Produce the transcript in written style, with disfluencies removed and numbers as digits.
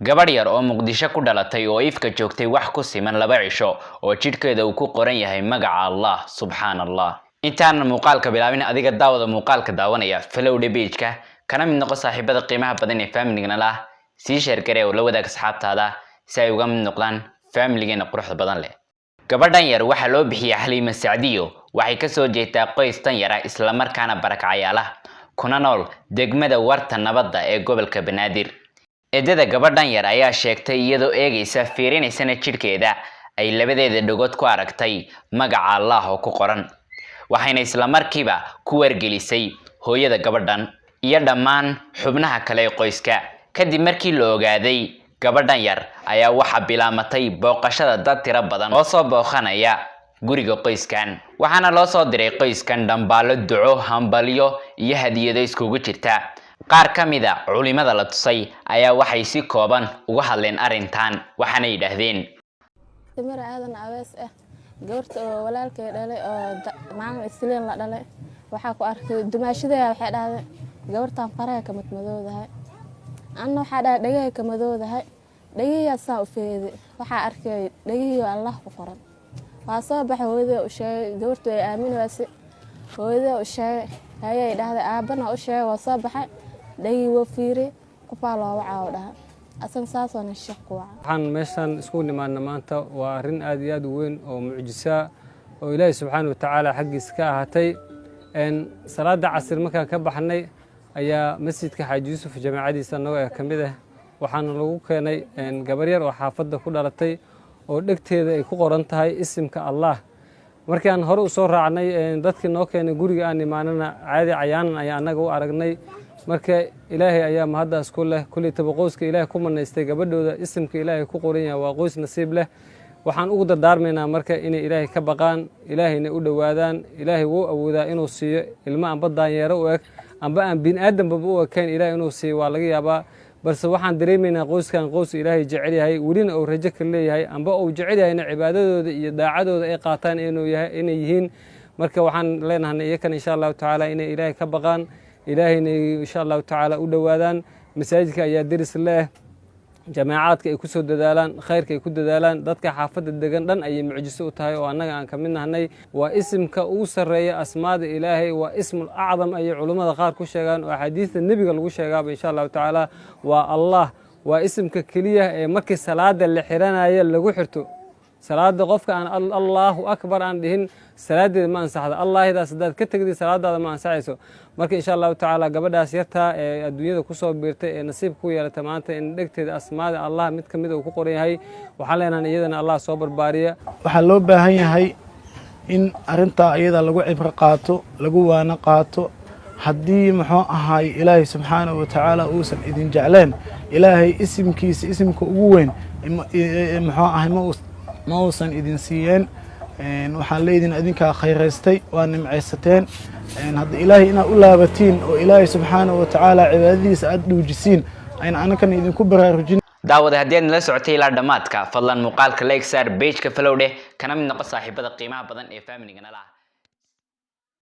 Gabadh yar oo Muqdisho ku dhalatay oo ifka joogtay wax ku siman 2 cisho oo jidhkeeda uu ku qoran yahay magaca Allah, subxaan Allah. Intaanan muuqaalka bilaabin, adiga daawada muuqaalka daawanaya, follow page-ka, kana mid noqo saaxiibada qiimaha badan ee familigana lah. Sii share garee oo la wadaag asxaabtaada si ay uga mid noqdaan familigeena quruxda badan leh. Gabadhan yar waxaa loo bixiyay Xaliima Sacdiyo. Waxay kasoo jeedaa qoys tan yara, islamarkaana barakacyaal ah, kuna nool degmada Warta Nabadda ee gobolka Banaadir. Eedada gabadhan yar ayaa sheegtay, iyadoo eegaysa, fiirinaysana jidhkeeda, ay labadeeda dhagood ku aragtay magaca Allah oo ku qoran, waxayna islamarkiiba ku wargelisay hooyada gabadhan iyo dhammaan xubnaha kale ee qoyska. Kadib markii la ogaaday gabadhan yar, ayaa waxaa bilaamatay booqashada dad tiro badan oo soo booqanaya guriga qoyskan, waxaana loo soo diray qoyskan dhambaallo duco, hambalyo iyo hadiyado iskugu jirta. Qaar ka mid a culimada la tusay ayaa waxay si kooban uga hadleen arrintan, waxaana yidhaahdeen: Timir Aadan Awees ah, gabarta oo walaalkay dhalay oo maalin Isliin la dhalay, waxaa ku arkay dumaashadeeda. Waxay dhahday, "Gabartan faraha ka madmadoodahay." Anna waxaa dhahay, "Dhagahay ka madoodahay." Dhagihiyaa saa u feeday, waxaa arkay dhagihii Allah ku qoran. Waa soo baxay, hooyadee u sheegay. Gabartu ay aamini wayse. Hooyadee u sheegay, hayay dhahday, aabana u sheegay. Waa soo baxay, dhagihii woo fiiriyey. Qofaa loo wacaa oo dhahay asan saasoona sheekh ku waca. Waxaan meeshan isku nimaadna maanta waa arrin aad iyo aad u weyn oo mucjisa oo Ilaahay subxaana watacaala xaggiisa ka ahaatay. Salaadda casir markaan ka baxnay ayaa masjidka Xaaji Yuusuf jamaacadiisa annagoo ee ka mid ah waxaana lagu keenay gabar yar oo xaafadda ku dhalatay oo dhegteeda ay ku qoran tahay isimka Allah. Markaan hore u soo raacnay dadkii noo keenay guriga aan imaanana, caadi cayaanan ayaa annaga u aragnay. Marka Ilaahay ayaa mahaddaas ku leh. Kulley taba qoyska Ilaahay ku manaystay gabadhooda isimka Ilaahay ku qoran yahay waa qoys nasiib leh. Waxaan ugu dardaarmaynaa marka inay Ilaahay ka baqaan, Ilaahayna u dhowaadaan. Ilaahay wuu awoodaa inuu siiyo ilmo amba daanyeero u eg amba aan bini aadambaba u ekayn. Ilahay inuu siiyo waa laga yaabaa, balse waxaan dareemaynaa qoyskan qoys Ilaahay jecel yahay, welina uu rajo ka leeyahay amba uu jecel yahayna cibaadadooda iyo daacadooda ay qaataan inuu yahay inay yihiin. Marka waxaan leenahay iyakana, insha Allahu tacaala, inay Ilaahay ka baqaan, Ilaahayna insha Allahu tacaala u dhowaadaan. Masaajidka ayaa deris leh, jamaacaadka ay ku soo dadaalaan, khayrka ay ku dadaalaan. Dadka xaafadda degan dhan ayay mucjiso u tahay oo annaga aan ka mid nahnay. Waa isimka ugu sarreeya asmaada Ilaahay, waa ismul acdam ayay culummada qaar ku sheegaan oo axaadiista Nebiga lagu sheegaaba. Insha Allahu tacaala, waa Allah, waa isimka keliya ee markii salaada la xiranaya lagu xirto. Salaada qofka aan Allahu akbar aan dhihin, salaadeeda ma ansaxda. Allahidaas haddaad ka tegdid, salaadaada ma ansaxayso. Marka insha Allahu tacaala, gabadhaas yartaa ee adduunyada kusoo biirtay ee nasiib ku yeelatay maanta in dhegteeda asmaada Allah mid ka mid uu ku qoran yahay, waxaan leenahay iyadana Allah soo barbaariya. Waxaa loo baahan yahay in arrintaa iyada lagu cibro qaato, lagu waano qaato. Haddii, muxuu ahaay, Ilaahay subxaanahu watacaala uusan idin jecleen, Ilaahay isimkiisa, isimka ugu weyn, muxuu ahay, ma uusan idin siiyeen. Waxaan leedin, idinkaa khayraystay, waa nimcaysateen. Hadda Ilaahay inaad u laabatiin oo Ilaahay subxaanahu watacaala cibaadadiisa aada dhuujisiin ayna anakana idinku baraarujin. Daawada, haddii aad nala socotay ilaa dhammaadka, fadlan muuqaalka like saar, page-ka follow dheh, kana mid noqo saaxiibada qiimaha badan ee familigana lah.